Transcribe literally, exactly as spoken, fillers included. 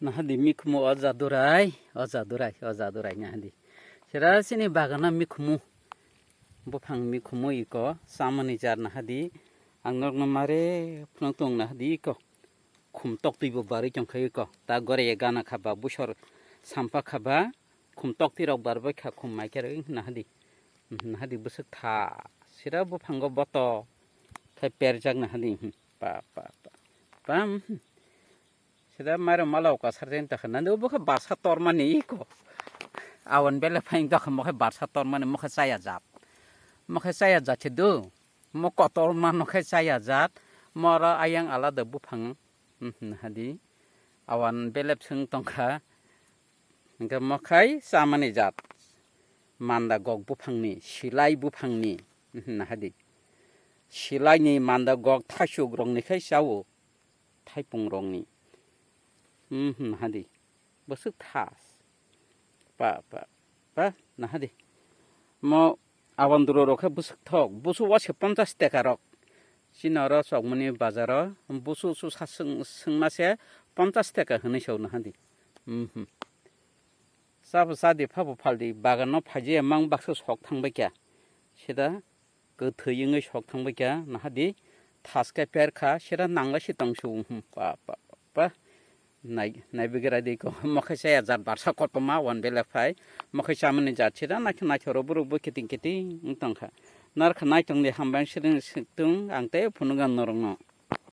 Nahadi mikhumu o jadurai, o jadurai, o jadurai nahadi. Sira sini bagana mikhumu. Buphang mikhumu iko, samani jar nahadi. Ang nokno mare phunuk tong nahadi iko. Khum tok twi bo barwi tong kha iko. Ta gore gana khaba busor sampa khaba. Khum tok twi rok barbai kha khum mai khe nahadi. Nahadi bwswk tha. Sira buphango boto. Khai perjak nahadi. Pa, pa, pa. Pam. Sida mairo malao kasar jen takha nani obo khe barsa tormani iko. Awan bele phain takha mokhe barsa tormani mokhe chaya jat. Mokhe chaya jat se do. Mo kotor mano khe chaya jat. Moro ayang alada buphang. Hmm, hmm, hadi. Awan bele phung tongkha. Hingke mokhai chamani jat. Manda gok buphangni, silai buphangni. Hmm, hadi. Silaini manda gok thasuk rokni khai chao. Thaipung rokni. Hmm, hmm, hadi. Bwswk thas. Pa, pa, pa, nahadi. Mo abandro rok khe bwswk thok. Busu wase ponchas teka rok. Chini oro chokmani bazaro. Busu su sa swng, swngma se ponchas teka hinwi sao nahadi. Hmm, hmm. Chabo chadi phabo phaldi. Bagano phaji mang baksa sok thangbai kya. Sida kwthwi wngwi sok thangbai kha, nahadi thaske perkha, sera nangla si tongsu, hmm, pa, pa, pa, pa. Nai, naibigra di ko, mokhai saya jat barsa kotorma, wan bele phai, mokhai chamani jat sera, naikhe naithoro borok bo kiting kiting wng tongkha. Narkha naitongdi hambai sering situng, ang tei phunukha norokno.